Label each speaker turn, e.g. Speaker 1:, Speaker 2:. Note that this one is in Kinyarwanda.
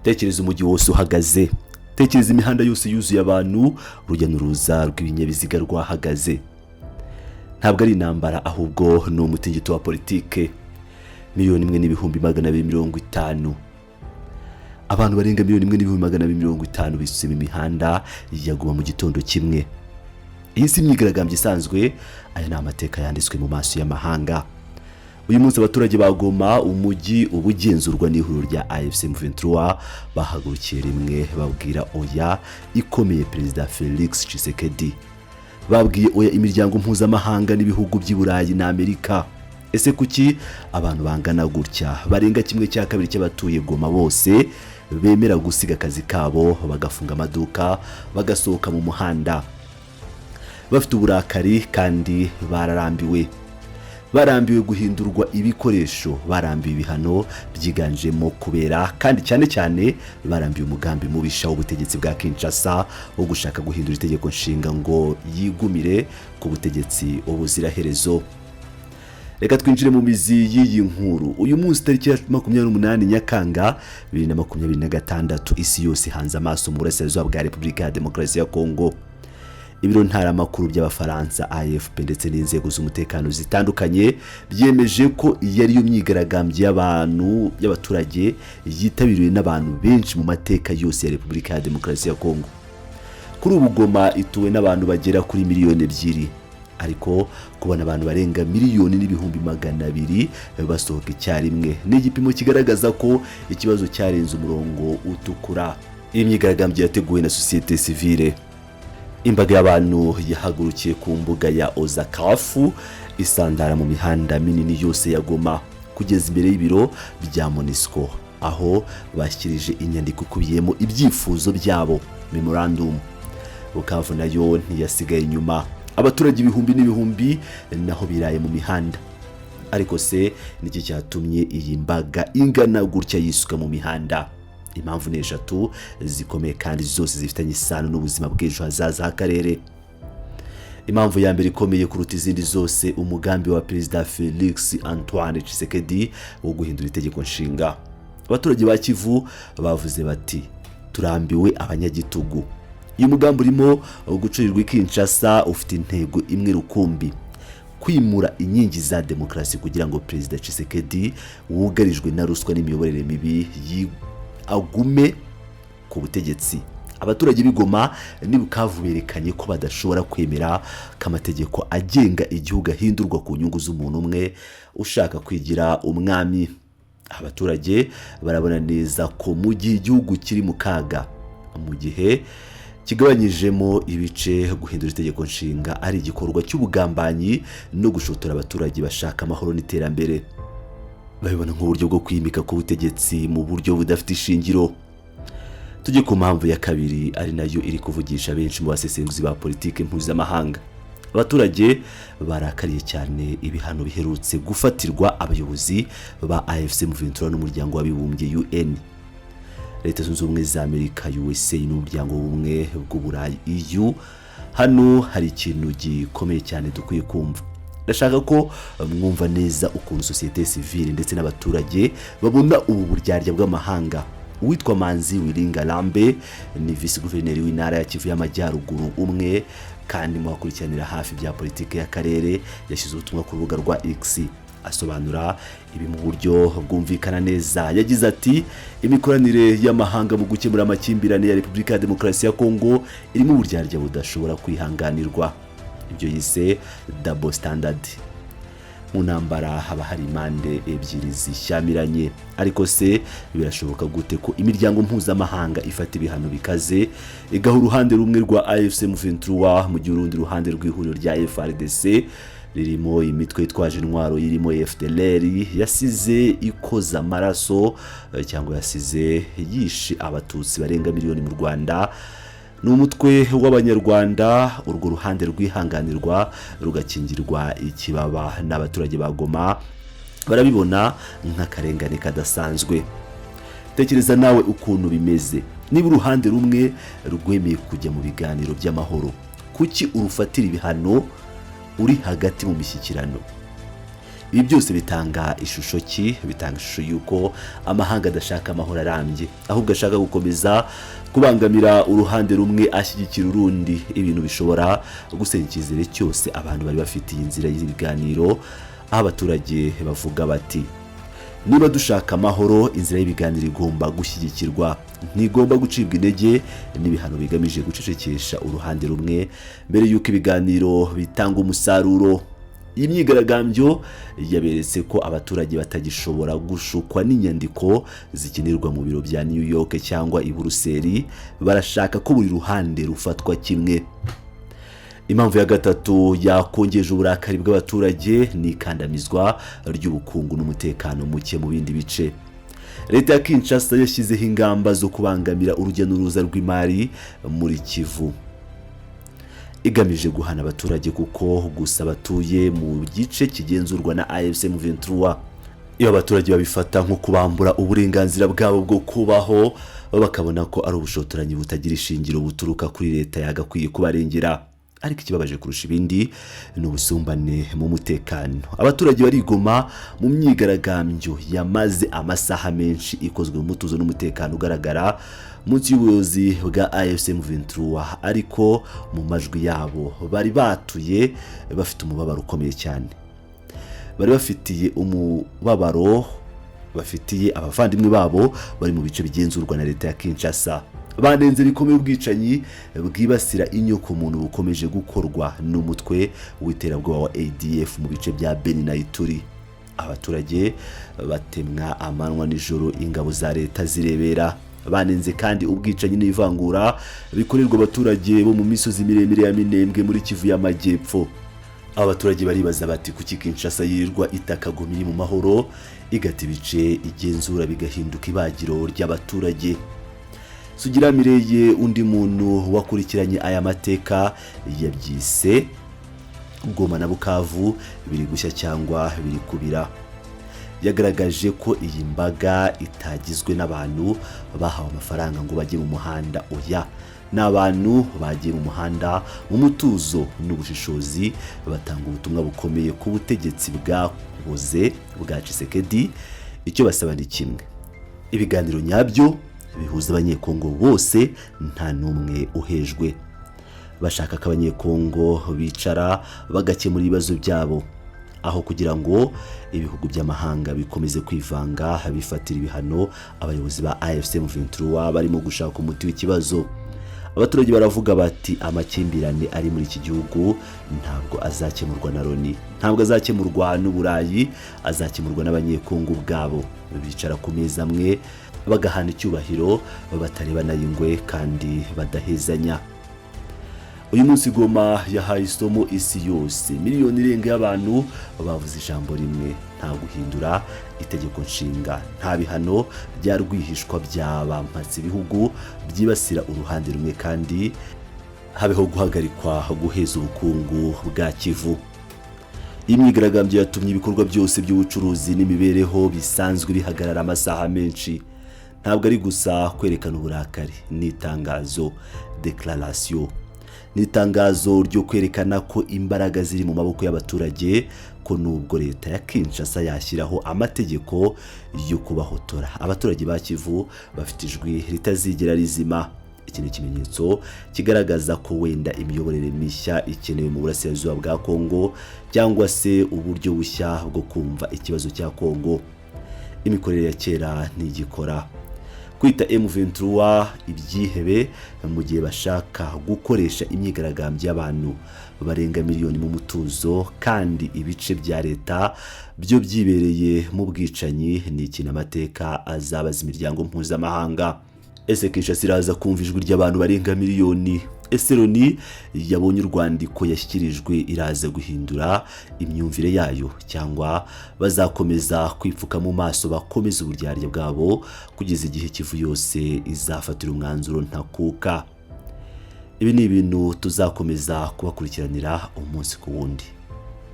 Speaker 1: Tekereza umujyi wose uhagaze, tekereza imihanda yose yuzuye abantu, urujya n'uruza rw'ibinyabiziga rwahagaze. Ntabwo ari intambara, ahubwo ni umutingito wa politike. 1,250,000, abantu barenga 1,250,000 bisutse mu mihanda ya Goma mu gitondo kimwe. Iyi si imyigaragambyo isanzwe, aya ni amateka yanditswe mu maso y'amahanga. Uyu munsi abaturage ba Goma, umujyi uba ugenzurwa n'ihuriro rya AFC M23, bahagurukiye rimwe babwira oya ikomeye Perezida Felix Tshisekedi. Babwiye oya imiryango mpuzamahanga n'ibihugu by'i Burayi na Amerika. Ese kuki abantu bangana gutya, barenga kimwe cya kabiri cy'abatuye Goma bose, bemera gusiga akazi kabo, bagafunga amaduka, bagasohoka mu muhanda? Bafite uburakari kandi bararambiwe. Barambiwe guhindurwa ibikoresho, barambiwe ibihano byiganjemo kubera, kandi cyane cyane barambiwe umugambi mubisha w'ubutegetsi bwa Kinshasa wo gushaka guhindura itegeko nshinga ngo yigumire ku butegetsi ubuziraherezo. Reka twinjire mu mizi y'iyi nkuru. Uyu munsi, tariki ya 28 Nyakanga 2026, isi yose ihanze amaso mu burasirazuba bwa Repubulika ya Demokarasi ya Kongo. Ibiro ntaramakuru by'Abafaransa AFP ndetse n'inzego z'umutekano zitandukanye byemeje ko iyi ariyo myigaragambyo y'abantu, y'abaturage, yitabiriwe n'abantu benshi mu mateka yose ya Repubulika ya Demokarasi ya Kongo. Kuri ubu Goma ituwe n'abantu bagera kuri miliyoni 2, ariko kubona abantu barenga 1,200,000 basohoka icyarimwe ni igipimo kigaragaza ko ikibazo cyarenze umurongo utukura. Iyi myigaragambyo yateguwe na sosiyete sivile. Imbaga y'abantu yahagurukiye ku mbuga ya Ozakafu, isandara mu mihanda minini yose ya Goma kugeza imbere y'ibiro bya MONUSCO, aho bashyikirije inyandiko ikubiyemo ibyifuzo byabo, memorandum. Bukavu nayo ntiyasigaye inyuma, abaturage ibihumbi n'ibihumbi naho biraye mu mihanda. Ariko se niki cyatumye iyi mbaga ingana gutya yisuka mu mihanda? Impamvu ni eshatu zikomeye kandi zose zifitanye isano n'ubuzima bw'ejo hazaza h'akarere. Impamvu ya mbere ikomeye kuruta izindi zose: umugambi wa Perezida Felix Antoine Tshisekedi wo guhindura itegeko nshinga. Abaturage ba Kivu bavuze bati: "Turambiwe abanyagitugu." Uyu mugambi urimo gucurirwa i Kinshasa ufite intego imwe rukumbi: kwimura inkingi za demokarasi kugira ngo Perezida Tshisekedi, wugarijwe na ruswa n'imiyoborere mibi, agume ku butegetsi. Abaturage b'i Goma n'i Bukavu berekanye ko badashobora kwemera ko amategeko agenga igihugu ahindurwa ku nyungu z'umuntu umwe ushaka kwigira umwami. Abaturage barabona neza ko mu gihe igihugu kiri mu kaga, mu gihe kigabanyijemo ibice, guhindura itegeko nshinga ari igikorwa cy'ubugambanyi no gushotora abaturage bashaka amahoro n'iterambere. Babibona nk'uburyo bwo kwimika ku butegetsi mu buryo budafite ishingiro. Tujye ku mpamvu ya kabiri, ari nayo iri kuvugisha benshi mu basesenguzi ba politiki mpuzamahanga. Abaturage barakariye cyane ibihano biherutse gufatirwa abayobozi ba AFC M23 n'Umuryango w'Abibumbye, UN. Leta Zunze Ubumwe za Amerika, USA, n'Umuryango w'Ubumwe bw'Uburayi, EU. Hano hari ikintu gikomeye cyane dukwiye kumva. Ndashaka ko mwumva neza ukuntu sosiyete sivile ndetse n'abaturage babona ubu buryarya bw'amahanga. Uwitwa Manzi Willy Ngarambe ni visi guverineri w'Intara ya Kivu y'Amajyaruguru, umwe kandi mu bakurikiranira hafi bya politiki y'akarere. Yashyize ubutumwa ku rubuga rwa X asobanura ibi mu buryo bwumvikana neza. Yagize ati: "Imikoranire y'amahanga mu gukemura amakimbirane ya Repubulika ya Demokarasi ya Kongo irimo uburyarya budashobora kwihanganirwa." Ibyo yise double standard. Mu ntambara haba hari impande ebyiri zishyamiranye, ariko se birashoboka gute ko imiryango mpuzamahanga ifata ibihano bikaze igaha uruhande rumwe rwa AFC M23, mu gihe urundi ruhande rw'ihuriro rya FARDC ririmo imitwe yitwaje intwaro irimo FDLR yasize ikoza amaraso cyangwa yasize yishe Abatutsi barenga miliyoni mu Rwanda, ni umutwe w'Abanyarwanda, urwo ruhande rwihanganirwa rugakingirwa ikibaba n'abaturage ba Goma? Barabibona nk'akarengane kadasanzwe. Tekereza nawe ukuntu bimeze: niba uruhande rumwe rwemeye kujya mu biganiro by'amahoro, kuki urufatira ibihano uri hagati mu mishyikirano? Ibi byose bitanga ishusho ki? Bitanga ishusho y'uko amahanga adashaka amahoro arambye, ahubwo ashaka gukomeza kubangamira uruhande rumwe ashyigikira urundi, ibintu bishobora gusenya icyizere cyose abantu bari bafitiye inzira y'ibiganiro. Aho abaturage bavuga bati: "Niba dushaka amahoro, inzira y'ibiganiro igomba gushyigikirwa, ntigomba gucibwa intege n'ibihano bigamije gucecekesha uruhande rumwe mbere y'uko ibiganiro bitanga umusaruro." Iyi myigaragambyo yaberetse ko abaturage batagishobora gushukwa n'inyandiko zikinirwa mu biro bya New York cyangwa i Buruseli. Barashaka ko buri ruhande rufatwa kimwe. Impamvu ya gatatu yakongeje uburakari bw'abaturage ni ikandamizwa ry'ubukungu n'umutekano muke mu bindi bice. Leta ya Kinshasa yashyizeho ingamba zo kubangamira urujya n'uruza rw'imari muri Kivu, igamije guhana abaturage kuko gusa batuye mu gice kigenzurwa na AFC M23. Iyo abaturage babifata nko kubambura uburenganzira bwabo bwo kubaho, bakabona ko ari ubushotoranyi butagira ishingiro buturuka kuri leta yagakwiye kubarengera. Ariko ikibabaje kurusha ibindi ni ubusumbane mu mutekano. Abaturage barigoma mu myigaragambyo yamaze amasaha menshi, ikozwe mu mutuzo n'umutekano ugaragara munsi y'ubuyobozi bwa AFC M23, ariko mu majwi yabo bari batuye bafite umubabaro ukomeye cyane. Bari bafitiye umubabaro bafitiye abavandimwe babo bari mu bice bigenzurwa na leta ya Kinshasa. Banenze bikomeye ubwicanyi bwibasira inyokomuntu bukomeje gukorwa n'umutwe w'iterabwoba wa ADF mu bice bya Beni na Ituri. Abaturage batemwa amanywa nijoro, ingabo za leta zirebera. Banenze kandi ubwicanyi n'ivangura bikorerwa abaturage bo mu misozi miremire ya Minembwe muri Kivu y'Amajyepfo. Aba baturage baribaza bati: "Kuki Kinshasa yirirwa itaka Goma iri mu mahoro, igata ibice igenzura bigahinduka ibagiro ry'abaturage?" Sugira Mireye, undi muntu wakurikiranye aya mateka, yabyise "Goma na Bukavu biri gushya cyangwa biri kubira". Yagaragaje ko iyi mbaga itagizwe n'abantu bahawe amafaranga ngo bajye mu muhanda. Oya, ni abantu bagiye mu muhanda mu mutuzo n'ubushishozi, batanga ubutumwa bukomeye ku butegetsi bwaboze bwa Tshisekedi. Icyo basaba ni kimwe: ibiganiro nyabyo bihuza Abanyekongo bose, nta n'umwe uhejwe. Bashaka ko Abanyekongo bicara bagakemura ibibazo byabo, aho kugira ngo ibihugu by'amahanga bikomeze kwivanga bifatira ibihano abayobozi ba AFC M23 barimo gushaka umuti w'ikibazo. Abaturage baravuga bati: "Amakimbirane ari muri iki gihugu ntabwo azakemurwa na Loni, ntabwo azakemurwa n'Uburayi, azakemurwa n'Abanyekongo ubwabo bicara ku meza amwe, bagahana icyubahiro, batarebana y'ingwe kandi badahezanya." Uyu munsi Goma yahaye isomo isi yose. Miliyoni irenga y'abantu bavuze ijambo rimwe: nta guhindura itegeko nshinga, nta bihano bya rwihishwa by'abampatse ibihugu byibasira uruhande rumwe, kandi habeho guhagarikwa guheza ubukungu bwa Kivu. Iyi myigaragambyo yatumye ibikorwa byose by'ubucuruzi n'imibereho bisanzwe bihagarara amasaha menshi. Ntabwo ari gusa kwerekana uburakari, ni itangazo, déclaration, ni itangazo ryo kwerekana ko imbaraga ziri mu maboko y'abaturage, ko nubwo leta ya Kinshasa yashyiraho amategeko yo kubahotora, abaturage ba Kivu bafite ijwi ritazigera rizima. Iki ni ikimenyetso kigaragaza ko wenda imiyoborere mishya ikenewe mu burasirazuba bwa Kongo, cyangwa se uburyo bushya bwo kumva ikibazo cya Kongo. Imikorere ya kera ntigikora. Kwita M23 ibyihebe mu gihe bashaka gukoresha imyigaragambyo y'abantu barenga miliyoni mu mutuzo, kandi ibice bya leta byo byibereye mu bwicanyi, ni ikintu amateka azabaza imiryango mpuzamahanga. Ese Kinshasa iraza kumva ijwi ry'abantu barenga miliyoni? Ese Loni yabonye urwandiko yashyikirijwe iraza guhindura imyumvire yayo, cyangwa bazakomeza kwipfuka mu maso bakomeza uburyarya bwabo kugeza igihe Kivu yose izafatira umwanzuro ntakuka? Ibi ni ibintu tuzakomeza kubakurikiranira umunsi ku wundi.